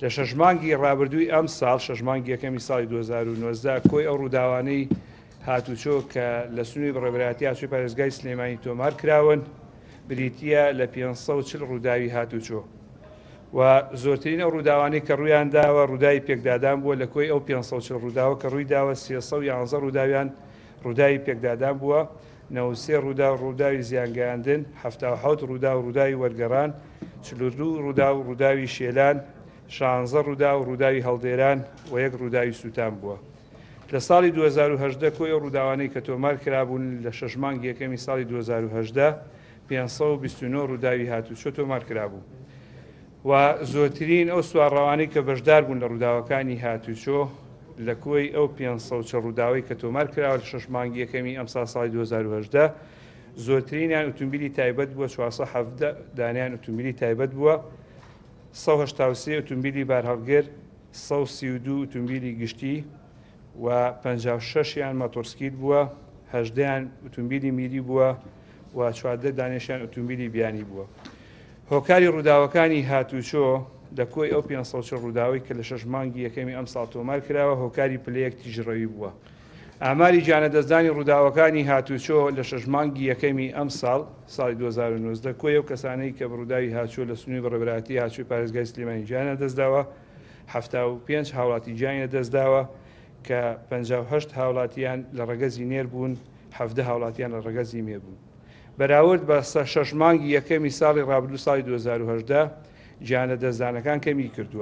لە شەش مانگی ڕابردووی ئەمساڵ، شەش مانگی یەکەمی ساڵی 2019، کۆی ئەو ڕووداوانەی هاتوچۆ کە لە سنووری بەڕێوەبەرایەتی هاتوچۆی پارێزگای سلێمانی تۆمار کراون، بریتییە لە 540 ڕووداوی هاتوچۆ و زۆرترین ئەو ڕووداوانەی کە ڕوویان داوە ڕووداوی پێکدادان بووە. لە کۆی ئەو 540 ڕووداوە کە ڕووی داوە 311 ڕووداویان ڕووداوی پێکدادان بووە، 93 ڕووداو ڕووداوی زیانگەیاندن، 77 ڕووداو ڕووداوی وەرگەڕان، 42 ڕووداو ڕووداوی شێلان، 16 ڕووداو ڕووداوی هەڵدێران و یەک ڕووداوی سووتان بووە. لە ساڵی 2018 کۆی ئەو ڕووداوانەی کە تۆمار کرابوون لە شەش مانگی یەکەمی ساڵی 2018 529 ڕووداوی هاتوچۆ تۆمار کرابوو و زۆرترین ئەو سوارڕەوانەی کە بەشدار بوون لە ڕووداوەکانی هاتوچۆ لە کۆی ئەو 540 ڕووداوەی کە تۆمار کراوە لە شەش مانگی یەکەمی ئەمساڵ ساڵی 2018 زۆرترینیان ئوتومبیلی تایبەت بووە، 417 دانیان ئوتومبیلی تایبەت بووە، 183 ئوتومبیلی بارهەڵگر، 132 ئوتومبیلی گشتی و 56 یان ماتۆرسکیل بووە، 18یان ئوتومبیلی میری بووە و 14 دانێشیان ئوتومبیلی بیانی بووە. هۆکاری ڕووداوەکانی هاتوچۆ لە کۆی ئەو 540 ڕووداوەی کە لە شەش مانگی یەکەمی ئەمساڵ تۆمار کراوە هۆکاری پلەیەک تیژڕەوی بووە. ئاماری گیانلەدەستدانی ڕووداوەکانی هاتوچۆ لە شەش مانگی یەکەمی ئەمساڵ، ساڵی 2019، کۆی ئەو کەسانەی کە بە ڕووداوی هاتوچۆ لە سنووری بەڕێوەبەرایەتی هاتوچۆی پارێزگای سلێمانی گیانیان لەدەستداوە، 75 هاوڵاتی گیانی لەدەستداوە کە 58 هاوڵاتیان لە ڕەگەزی نێر بوون، 17 هاوڵاتیان لە ڕەگەزی مێ بوون. بەراورد بە شەش مانگی یەکەمی ساڵی ڕابردوو ساڵی 2018 گیانلەدەستدانەکان کەمی کردووە.